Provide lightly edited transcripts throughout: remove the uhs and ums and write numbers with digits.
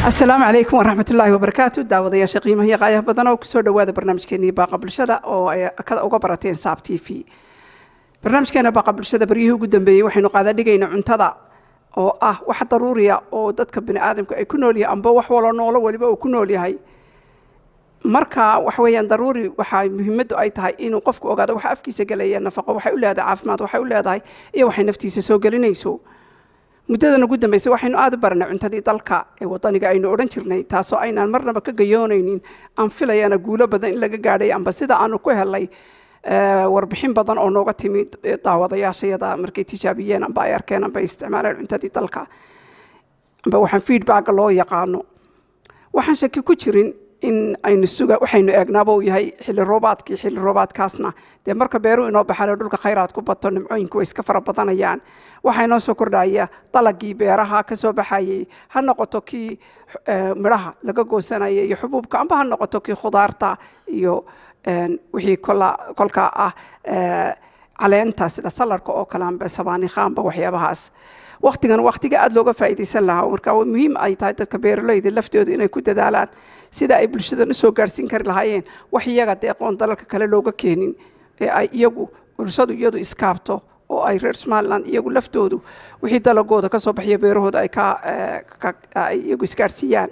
Asalaamu calaykum waraxmat ullaahi wabarakaatu. Daawadayaasha qiimaha iyo qaayaha badan oo kusoo dhawaada barnaamijkeenii Baaqa Bulshada oo ay ka uga barateen Saab TV. Barnaamijkeena Baaqa Bulshada baryihii ugu dambeeyey waxaynu qaada dhigayna cuntada oo ah wax daruuriya oo dadka bini aadamka ay ku nool yahay, amba wax walo noolo waliba uu ku nool yahay. Marka waxa weeyaan daruuri, waxaa muhiimaddu ay tahay inuu qofku ogaado waxa afkiisa gelaya, nafaqo waxay u leedahay, caafimaad waxay u leedahay iyo waxay naftiisa soo gelinayso. Muddadan ugu dambeysay waxaynu aada u baranay cuntadii dalka ee wadaniga aynu odhan jirnay, taasoo aynaan marnaba ka gayoonaynin. Aan filayana guulo badan in laga gaadhay, amba sida aanu ku helay warbixin badan oo nooga timi daawadayaashayada markay tijaabiyeen amba ay arkeen amba ay isticmaaleen cuntadii dalka, amba waxaan feedbacka loo yaqaano. Waxaan shaki ku jirin in aynu suga waxaynu eegnaaba uu yahay xilli roobaadkii. Xilli roobaadkaasna dee marka beeruhu inoo baxaan oo dhulka khayraad ku bato, nimcooyinku way iska fara badanayaan. Waxaa inoo soo kordhaya dalagii beeraha ka soo baxayay, ha noqoto kii midhaha laga goosanaya iyo xubuubka, amba ha noqoto kii khudaarta iyo wixii kolkaa ah caleenta, sida saladka oo kale amba sabaaniikha amba waxyaabahaas. Waktigan waktiga aada looga faa'iidaysan lahaa. Marka muhiim ay tahay dadka beeralayda laftooda inay ku dadaalaan sida ay bulshadan usoo gaarsiin kari lahaayeen wax iyaga deeqoon dalalka kale looga keenin, ee ay iyagu bulshadu iyadu iskaabto oo ay reer Somaliland iyagu laftoodu wixii dalagooda kasoo baxaya beerahooda ay ka ay iyagu isgaarsiiyaan.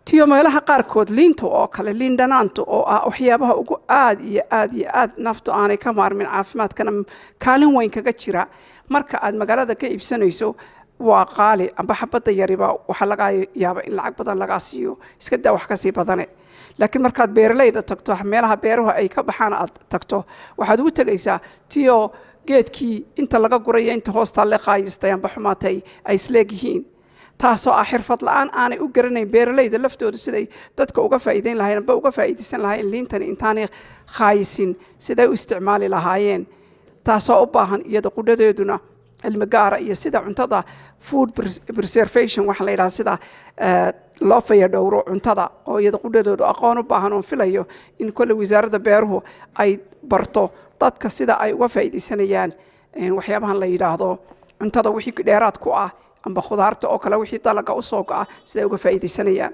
Tiyo meelaha qaarkood liinta oo kale, liin dhanaanta oo ah waxyaabaha ugu aad iyo aad iyo aad naftu aanay ka maarmin, caafimaadkana kaalin weyn kaga jira, marka aad magaalada ka iibsanayso waa qaali, amba xabadda yariba waxaa laga yaaba in lacag badan lagaa siiyo, iska daa wax kasii badane. Laakiin markaad beeralayda tagto, meelaha beeruhu ay ka baxaan aad tagto, waxaad ugu tegaysaa tiyo geedkii inta laga gurayo inta hoostaa le qaayistay amba xumaatay ay isleegyihiin, taasoo ah xirfad la-aan aanay u garanayn beeralayda laftooda siday dadka uga faa'iideyn lahayen amba uga faa'iidaysan lahayen liintani intaanay khaayisin siday u isticmaali lahaayeen, taasoo u baahan iyada qudhadeeduna cilmi gaara iyo sida cuntada food preservation waxaa la yidhaha, sida loo fayadhowro cuntada oo iyada qudhadoodu aqoon u baahan, oon filayo in kolle wasaaradda beeruhu ay barto dadka sida ay uga faa'iidaysanayaan waxyaabahan la yidhaahdo cuntada wixii dheeraad ku ah, amba khudaarta oo kale wixii dalaga usoo go'a siday uga faa'iidaysanayaan.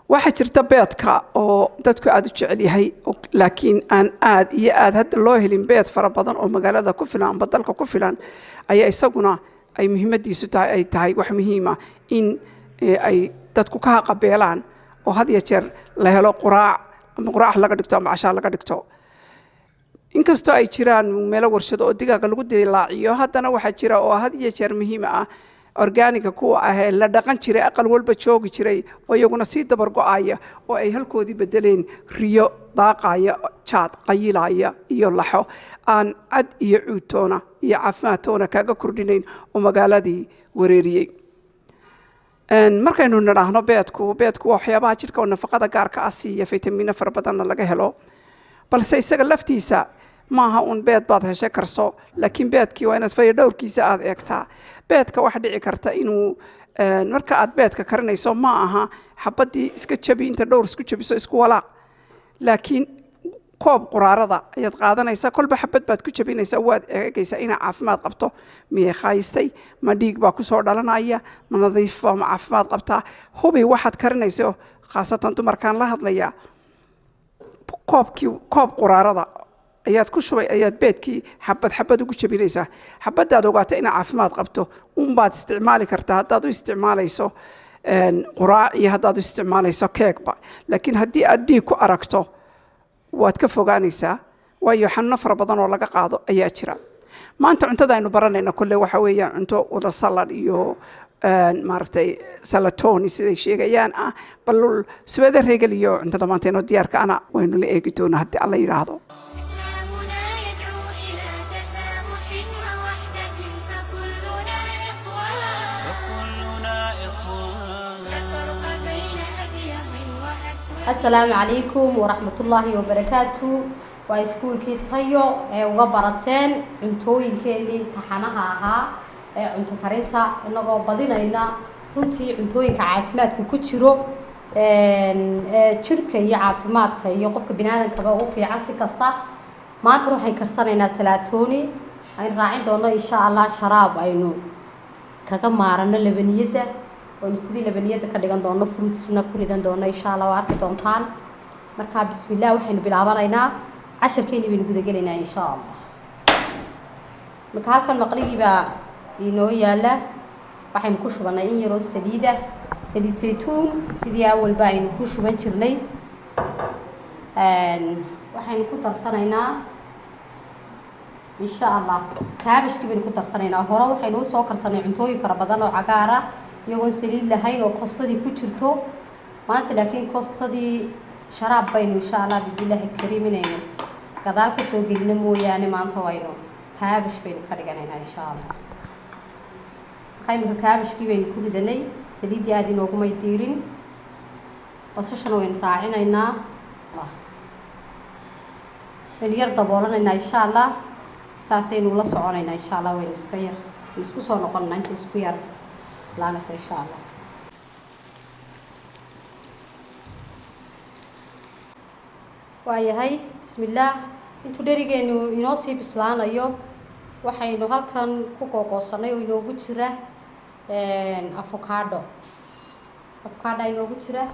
Waxaa jirta beedka oo dadku aada u jecel yahay, laakiin aan aad iyo aad hadda loo helin beed fara badan oo magaalada ku filan amba dalka ku filan, ayaa isaguna ay muhiimadiisu tahay, ay tahay wax muhiima in ay dadku ka haqabeelaan oo had iyo jeer la helo quraac, ama quraac laga dhigto ama cashaa laga dhigto. Inkastoo ay jiraan meelo warshado oo digaaga lagu dilaaciyo, haddana waxaa jira oo had iyo jeer muhiim ah organicga kuwa ah ee la dhaqan jiray, aqal walba joogi jiray, oo iyaguna sii dabar go-aya, oo ay halkoodii bedeleen riyo daaqaya, jaad qayilaya iyo laxo aan cad iyo cuudtoona iyo caafimaadtoona kaaga kordhinayn oo magaaladii wareeriyey. Markaynu nidhaahno beedku, beedku waa waxyaabaha jidhka oo nafaqada gaarka ah siiya, fitamiino fara badanna laga helo. Balse isaga laftiisa maaha uun beed baad heshay karso, laakiin beedkii waa inaad fayadhowrkiisa aada eegtaa. Beedka waxa dhici karta inuu marka aad beedka karinayso ma aha xabaddii iska jabi, inta dhowr isku jabiso isku walaaq, laakiin koob quraarada ayaad qaadanaysaa, kolba xabad baad ku jabinaysaa. Waad eegaysaa inay caafimaad qabto, miyay khaayistay, ma dhiig baa kusoo dhalanaya, ma nadiif baa, ma caafimaad qabtaa. Hubi waxaad karinayso, khaasatan dumarkaan la hadlayaa. Koobkii, koob quraarada ayaad ku shubay, ayaad beedkii xabad xabad ugu jabinaysaa. Xabaddaad ogaata inay caafimaad qabto unbaad isticmaali kartaa, haddaad u isticmaalayso quraac iyo haddaad u isticmaalayso keegba. Laakiin haddii aad dhiig ku aragto, waad ka fogaanaysaa, waayo xanuuno fara badan oo laga qaado ayaa jira. Maanta cuntada aynu baranayna kolle waxa weeyaan cunto wada salad iyo maaragtay salatoni siday sheegayaan ah. Bal subada reegel iyo cuntada maanta inoo diyaarka ana waynu la eegi doonaa haddii Alla yidhaahdo. إسلامنا يدعو إلى تسامح ووحدة، فكلنا إخوان، فكلنا إخوان. لا فرق بين أبيض وأسود. Asalaamu calaykum waraxmatullaahi wabarakaatu. Waa iskuulkii Tayo ee uga barateen cuntooyinkeenii taxanaha ahaa ee cunto karinta, inagoo badinayna runtii cuntooyinka caafimaadku ku jiro ee jidhka iyo caafimaadka iyo qofka biniaadamkaba ugu fiican. Si kasta maanta waxaan karsanaynaa salaatooni aynu raacin doono, insha Allah, sharaab aynu kaga maarano labaniyadda. Oonu sidii labaniyada ka dhigan doono, fruitsna ku ridan doono, insha Allah waa arki doontaan. Markaa bismillah, waxaynu bilaabanaynaa casharkeeni, baynu gudagelaynaa insha Allah. Marka halkan maqligii baa inoo yaala. Waxaynu ku shubanay in yaroo saliida, saliid saytuun, sidii awalba aynu ku shuban jirnay. Waxaynu ku darsanaynaa insha Allah kaabashkii baynu ku darsanaynaa. Hore waxaynu usoo karsanay cuntooyin fara badan oo cagaar ah, iyagoon saliid lahayn oo kostadii ku jirto. Maanta laakiin kostadii sharaab baynu insha Allah bibilaahi kariim inaynu gadaal ka soo gelino mooyaane, maanta waynu kaabash baynu ka dhiganaynaa insha Allah. Markaa iminka kaabashkii baynu ku ridanay, saliiddii aada inoogumay diirin. Basashana waynu raacinaynaa, waynu yar daboolanaynaa insha Allah. Saasaynu la soconaynaa insha Allah. Waynu iska yar, waynu isku soo noqonaynaa inta isku yar bislaanaysa insha Allah. Waayahay, bismillaah. Intuu dherigeenu inoo sii bislaanayo, waxaynu halkan ku googoosanay oo inoogu jira avocado. Avocado inoogu jira.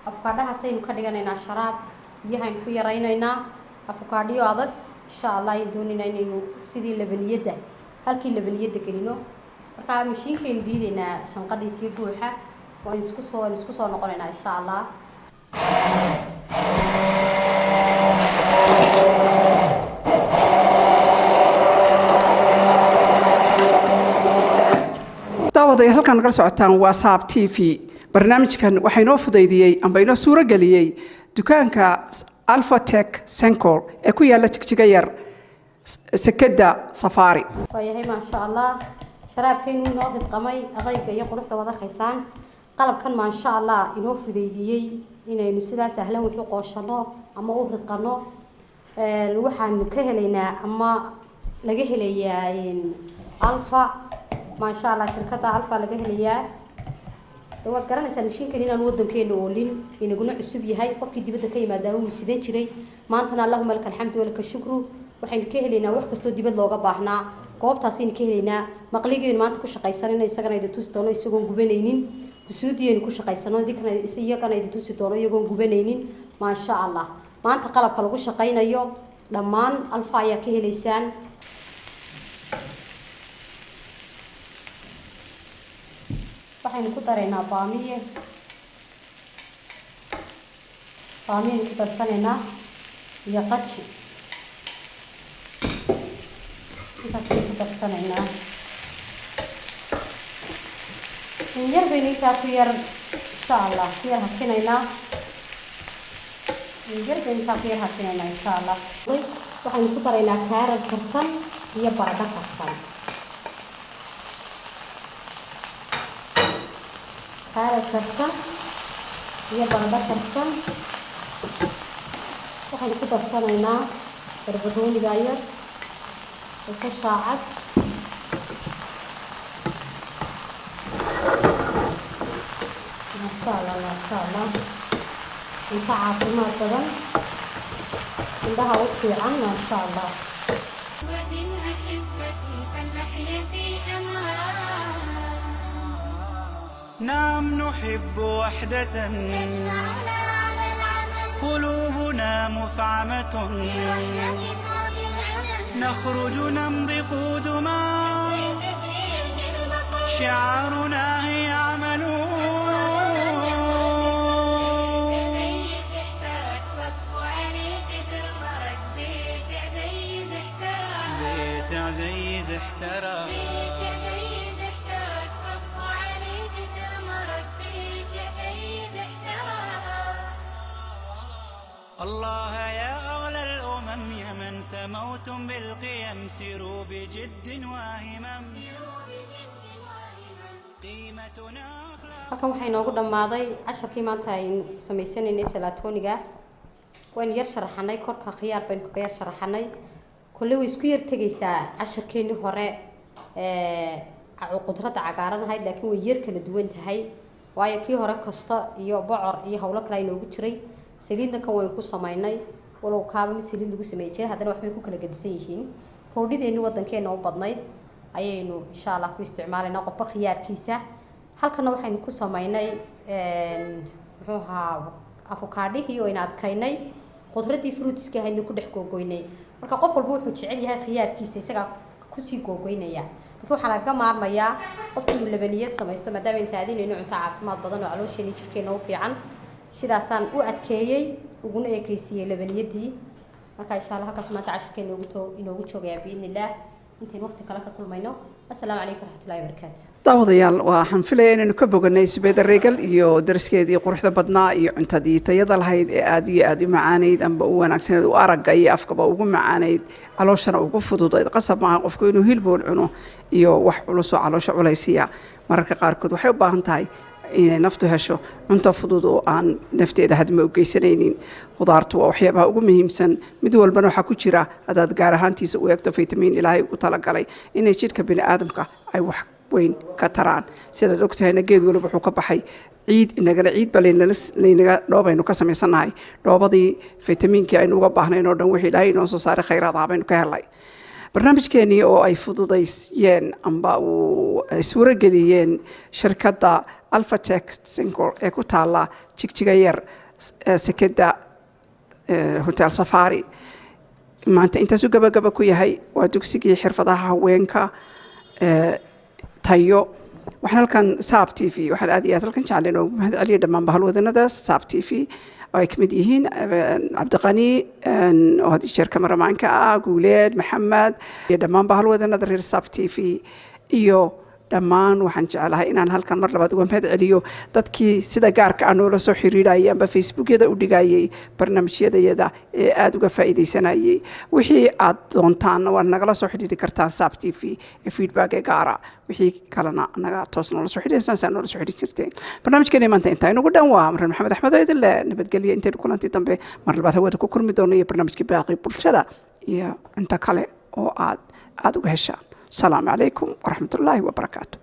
Avocadahaasaynu ka dhiganaynaa sharaab, biyahaynu ku yaraynaynaa. Avocadiyo adag insha Allah aynu doonaynaa inaynu sidii labaniyadda, halkii labaniyadda gelino. Markaa mashiinkaynu diidaynaa shanqadhiisiyo guuxa. Waynu isku soo noqonaynaa insha Allah. Daawadayaal, halkaan nagala socotaan waa Saab TV. Barnaamijkan waxaa inoo fudaydiyey amba inoo suuro geliyey dukaanka Alfatec Sencor ee ku yaala Jigjiga Yar, sekeda Safaari. Waayahay, maasha Allah, sharaabkeenu inoo ridqamay. Adayga iyo quruxda waad arkaysaan. Qalabkan maasha Allah inoo fudaydiyey inaynu sidaa sahlan wax u qooshano ama u ridqano. Waxaanu ka helaynaa ama laga helayaa Alfa, maasha Allah, shirkadda Alfa laga helayaa. De waad garanaysaan mashiinkan inaan wadankeena oolin, inaguna cusub yahay. Qofkii dibadda ka yimaadaa wuu sidan jiray. Maantana allahuma laka alxamdu walaka shukru, waxaynu ka helaynaa wax kastoo dibad looga baahnaa, goobtaasaynu ka helaynaa. Maqligaynu maanta ku shaqaysanayno, isagana idin tusi doono isagoon gubanaynin. Dusuudiyaynu ku shaqaysano, idinkana iyagana idin tusi doono iyagoon gubanaynin, maasha Allah. Maanta qalabka lagu shaqaynayo dhammaan Alfa ayaa ka helaysaan. Waxaynu ku daraynaa baamiye, baamiyaynu ku darsanaynaa iyo qaji, intaasaynu ku darsanaynaa. In yar baynu intaa ku yar insha Allah ku yar hakinaynaa. In yar baynu intaa ku yar hakinaynaa insha Allah. Waxaynu ku daraynaa kaarad karsan iyo baradho karsan, kaarad karsan iyo baradho karsan. Waxaynu ku darsanaynaa barbarooniga yar, basasha cad, maasha Allah, maasha Allah. Cunto caafimaad badan, indhaha u fiican, maasha Allah. ودن أحبتي فلنحيا في أمان. نعم، نحب وحدة تجمعنا على العمل. قلوبنا مفعمة برحمة وبالأمل. نخرج نمضي قدما. السيف في يد البطل. شعارنا هي عملون. عزيز احترق، صبوا عليه جدر مرق. بيت عزيز احترق. بيت عزيز احترق. بيت عزيز احترق، صبوا عليه جدر مرق. بيت عزيز احترق. الله يا أغلى الأمم، يا من سموتم بالقيم، سيروا بجد وهمم. سيروا بجد وهمم. قيمتنا أخلاق. Halkan waxaa inoogu dhammaaday casharkii maanta aynu samaysanaynay salaatooniga. Waynu yar sharaxanay, korka khiyaar baynu kaga yar sharaxanay. Kolley way isku yar tegaysaa casharkeenii hore ee qudradda cagaaran ahayd, laakiin way yar kala duwan tahay, waayo kii hore kasta iyo bocor iyo howlo kale inoogu jiray. Saliidna kan waynu ku samaynay, walow kaaba mid saliid lagu sameyn jiray, haddana waxbay ku kala gedisan yihiin. Roodhideeni waddankeena u badnayd ayaynu insha Allah ku isticmaalaynaa, qofba khiyaarkiisa. Halkana waxaynu ku samaynay, muxuu ahaa, afokaadhihii oo aynu adkaynay, khudradii fruitska ahaydna ku dhex googoynay. Marka qof walba wuxuu jecel yahay khiyaarkiisa isagaa kusii googoynaya, laakiin waxaa lagaga maarmayaa qofku inuu labaniyad samaysto, maadaama aynu raadinayno cunto caafimaad badan oo caloosheenna iyo jirkeena u fiican. Sidaasaan u adkeeyey uguna ekeysiiyey labaniyadii. Marka insha Allah halkaas maanta cashirkeena inoogu joogayaa, biidni Illaah, intaynu waqti kale ka kulmayno. Assalaamu calaykum waraxmatullahi wabarakaatu. Daawadayaal, waxaan filaya inaynu ka boganay Subeeda Reegal iyo dariskeedii quruxda badnaa iyo cuntadii tayada lahayd ee aada iyo aada u macaanayd amba u wanaagsaneyd, u aragga iyo afkaba ugu macaanayd, calooshana ugu fududayd. Qasab maaha qofku inuu hilbool cuno iyo wax culus oo caloosha culaysiya. Mararka qaarkood waxay u baahan tahay inay naftu hesho cunto fudud oo aan nafteeda hadma u geysanaynin. Khudaartu waa waxyaabaha ugu muhiimsan. Mid walbana waxaa ku jira, haddaad gaar ahaantiisa u eegto, fitamiin Ilaahay ugu talagalay inay jidhka bini aadamka ay wax weyn ka taraan. Sidaad ogtahayna, geed waliba wuxuu ka baxay ciid. Inagana ciid ba laynaga dhoobaynu ka samaysannahay. Dhoobadii fitamiinkii aynu uga baahnayn oo dhan, wixii Ilaahay inoo soo saaray khayraad baynu ka helay. Barnaamijkeenii oo ay fududaysiyeen amba uu suuro geliyeen shirkadda Alphatec Sincor ee ku taala Jigjiga Yar, sekeda Hotel Safari, maanta intaasuu gabagaba ku yahay. Waa dugsigii xirfadaha haweenka Tayo. Waxaan halkan Saab TV, waxaan aad iyo aad halkan jecleen oo mahad celiya dhammaan bahalwadanada Saab TV oo ay kamid yihiin Cabdiqani oo had iyo jeer kamaramaanka ah, Guuleed Maxamed iyo dhammaan bahalwadanada reer Saab TV iyo dhammaan. Waxaan jeclahay inaan halkan mar labaad uga mahad celiyo dadkii sida gaarka ah noola soo xiriirayay amba Facebookyada u dhigayay barnaamijyadayada ee aada uga faa'iidaysanayay. Wixii aad doontaan waad nagala soo xidhiiri kartaan Saab TV ee feedback ee gaara. Wixii kalena naga toos noola soo xidhiirsaan saa noola soo xidhiiri jirteen. Barnaamijkeena maanta intaa inugu dhan. Waa Maran Maxamed Axmed oo idin leh nabadgelyo intaynu kulantii dambe mar labaad hawada ku kulmi doono iyo barnaamijkii baaqi bulshada iyo cunto kale oo aad aada uga heshaan. Asalaamu calaykum waraxmatullaahi wabarakaatu.